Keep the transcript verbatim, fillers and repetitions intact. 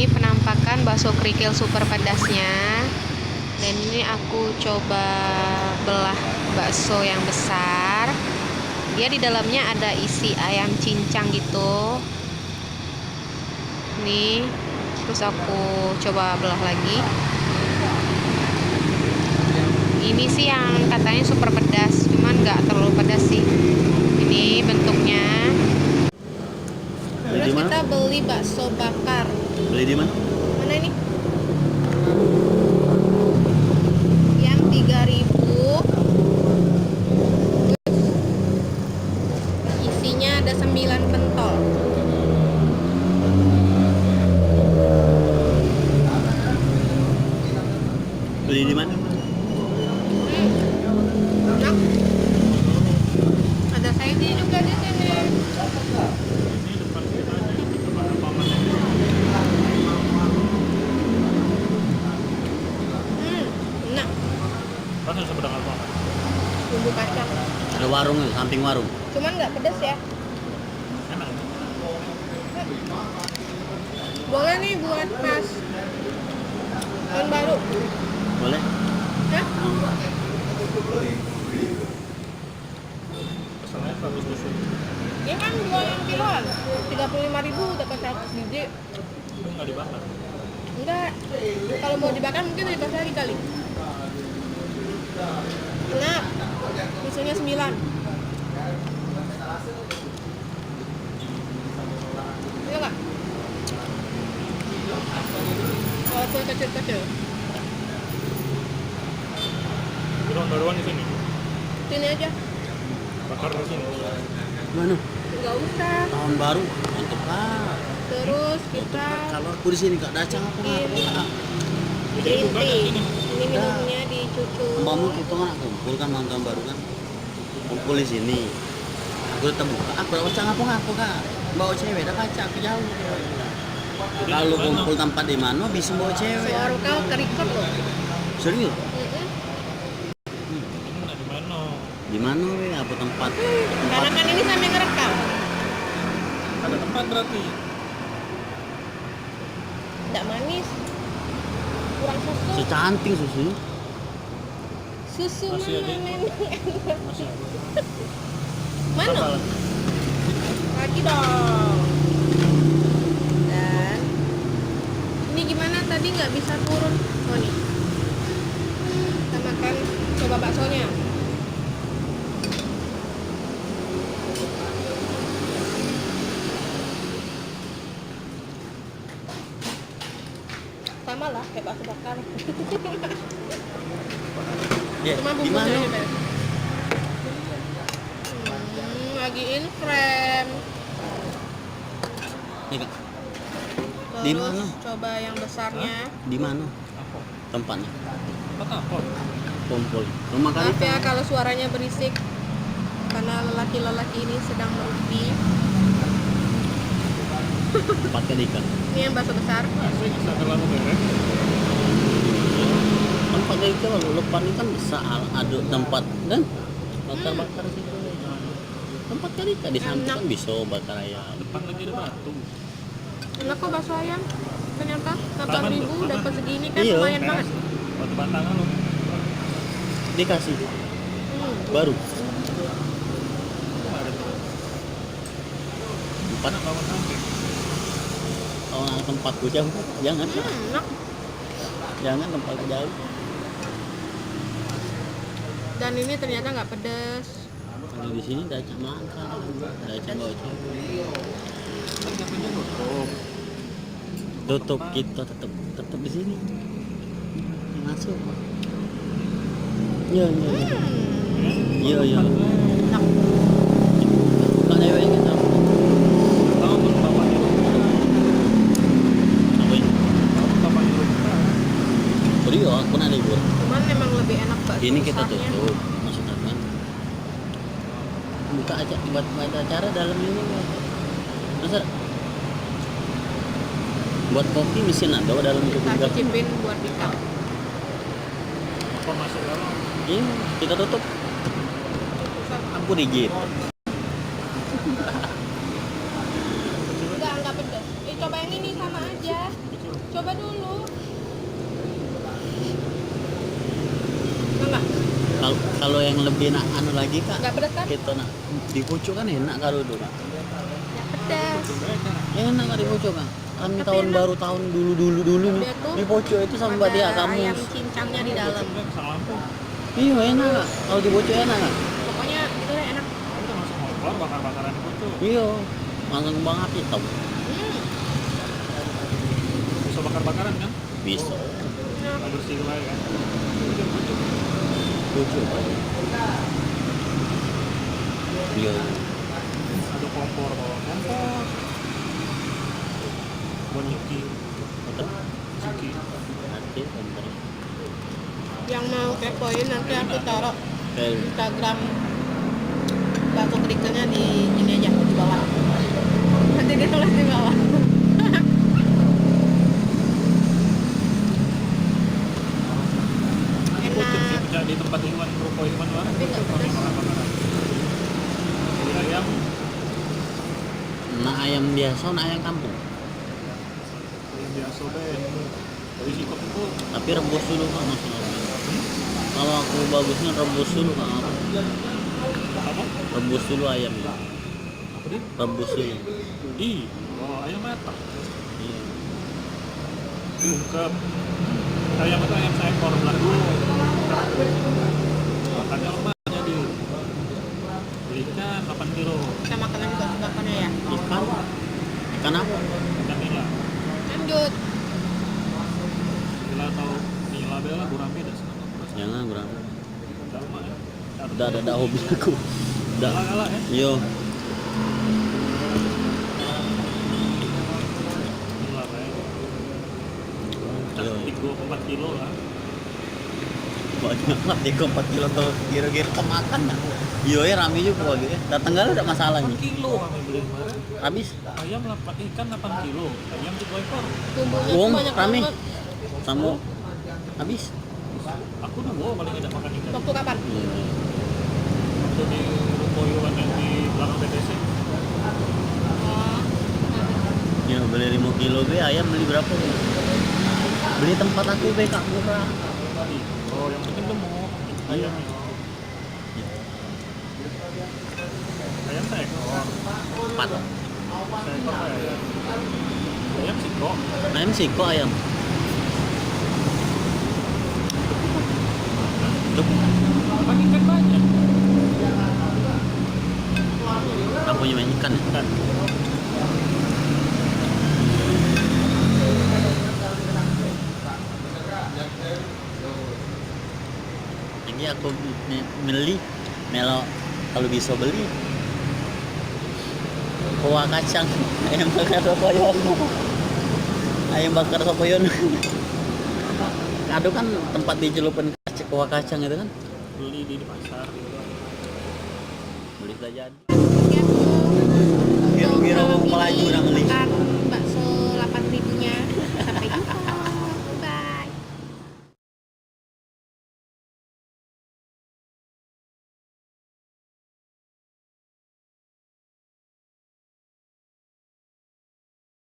Penampakan bakso kerikil super pedasnya. Dan ini aku coba belah bakso yang besar. Dia di dalamnya ada isi ayam cincang gitu. Nih, terus aku coba belah lagi. Ini sih yang katanya super pedas, cuman nggak terlalu pedas sih. Ini bentuknya. Beli di mana? Terus kita beli bakso bakar. Beli di mana? Mana ini? Yang tiga ribu. Isinya ada sembilan pentol. Beli di mana? Hmm. Enak. Ada saji juga di sini. Hmm, enak. Bumbu kacang. Ada warung nih, samping warung. Cuman nggak pedes ya. Boleh nih buat pas tahun baru. Boleh. Hah? Ini kan jual yang kiloan, tiga puluh lima ribu dapat seratus biji. Itu nggak dibakar? Enggak. Kalau mau dibakar mungkin lebih pas lagi kali. Nah, susunya sembilan. Iya nggak? Walaupun kecil-kecil. Tahun baruan di sini. Sini aja. Bakar di sini. Mana? Nggak usah. Tahun baru, mantep lah. Terus kita. Kalau aku di sini, Kak, dacang apa, Kak? Green tea. Ini minumnya di cucu. Umpama kita nak kumpul kan, malam tahun baru kan. Kumpul di sini. Aku tetep buka. Aku dak pacak ngapo-ngapo, Kak. Bawa cewek dak pacak, aku jauh. Kalau kumpul tempat di mano, bisa bawa cewek. Suara kau kerekod loh. Serius? Mm-mm. Di mano? Di mano, weh? Apa tempat? Karena kan ini sambil ngerekam. Ada tempat berarti. Ndak manis. Kurang susu. Secanting susu. Susu masih mama ada. Memang enak. Masih ada. Mano? Tambah lagi. Lagi dong. Dan ini gimana tadi nggak bisa turun? Oh, nih. Kita makan, coba baksonya. Sama lah kayak bakso bakar. Ya, cuma bumbunya gimana? Beda. Hmm, lagi in frame. Nih, Kak. Di mana? Terus coba yang besarnya. Hah? Di mana? Apa? Tempatnya. Tempat apa? Kumpul. Rumah kali. Maaf ya kalau suaranya berisik. Karena lelaki-lelaki ini sedang merumpi. Tempat kali kan? Ini yang bakso besar. Asik, bisa kalau mau beres. Tempat kali kan, lepas ni kan besar, ada tempat kan? Bakar-bakar situ. Tempat kali kan di samping kan bisa bakar ayam. Depan lagi ada batu. Enak kok bakso ayam. Ternyata delapan ribu dapat segini kan, iya, lumayan banget. Batu batangan loh. Dikasih. Hmm. Baru. Empat. Oh, tempatku jauh. Jangan. Hmm, enak. Jangan, tempatku jauh. Dan ini ternyata nggak pedes. Kalau di sini dak cak makan, dak cak bawa cewek. Tutup, kita tetep, tetep di sini. Masuk. Iya, iya, iya. Iya, iya. Buka dewek kita. Apa ini? Beri ya, aku nak libur. Cuman memang lebih enak bakso besarnya. Ini kita tutup, maksudnya kan. Buka aja buat, buat acara dalam ini. Masa buat kopi mesin ada dalam itu. Kita cicipin buat nikah. Apa masuk dalam? Iya, kita tutup. Susah. Aku digit. Enggak, enggak pedes. Eh, coba yang ini sama aja. Coba dulu. Enggak. Kalau, kalau yang lebih nak anu lagi, Kak, enggak pedas, kan? Kita nak di pucuk kan enak kalau dulu, Kak. Enggak pedas. Enak, Kak, di pucuk, Kak. Kami tahun baru, tahun dulu, dulu, dulu nih. Di pucuk itu sama dia, kamu. Ayam cincangnya di dalam. Iyo, enak, Kak. Kalau di pucuk enak, Kak. Pokoknya itu deh enak. Itu masuk kompor, bakar-bakaran di pucuk. Iyo, langsung banget hitam. Hmm. Bisa bakar-bakaran, kan? Bisa. Nah, bersih wae, kan? Pucuk, pucuk. Pucuk, Pak. Iyo. Ada kompor, bawa kompor. Buat nyuci. Betul. Cuci. Nanti kompor. Yang mau kepoin, nanti aku taruh Instagram bakso kerikilnya di ini aja, di bawah. Nanti dia tulis di bawah. Enak. Di tempat Iwan, ruko Iwan lah. Tapi nggak pedas. Di ayam. Nak ayam biasa, nak ayam kampung. Ayam biasa be. Tapi rebus dulu, Kak, maksudnya. Kalau aku bagusnya rebus dulu, Kak. Apa? Rebus dulu ayamnya. Apa dia? Rebus dulu. Ih, oh, ayam matang. Iya. Ke ayam itu ayam seekor belah dulu. Makannya lemak jadi. Beli ikan delapan kilo. Kita makanan juga suka kan ya? Ikan. Ikan apa? Ikan nila. Lanjut. Nila atau nila be lah, gurame dah. Jangan gurame. Dah, dah, dah hobi aku. Dah. Galak-galak, ya? Iyo. Nila be. Iyo. Tiga empat kilo lah. Banyak lah, tiga empat kilo tuh kira-kira kemakan lah. Iyo, ya, rame juga lagi, ya. Datang kali dak masalah nih. Delapan kilo kami beli kemarin. Habis? Ayam delapan, ikan delapan kilo. Ayam tiga ekor. Bumbunya tuh banyak banget. Wong rame. Sama habis. Aku dua paling tidak makan ikan. Waktu kapan? Waktu di ruko Iwan yang di belakang B T C. Oh. Ya, beli lima kilo be, ayam beli berapa? Beli tempat aku be, Kak, murah. Oh, yang penting gemuk. Iya. Ayam. Ayam seekor. Empat. Seekor ayam. Ayam sikok. Ayam sikok, ayam. Duh. Kan ikan banyak. Apa yang main ikan? Ikan. Ini aku me-, meli, melok kalau bisa beli kuah kacang, ayam bakar sopoyon, ayam bakar sopoyon. Aduh, kan tempat di celupan kac-, kuah kacang itu kan. Beli di pasar. Beli saja. Kira-kira wong Melaju nak beli.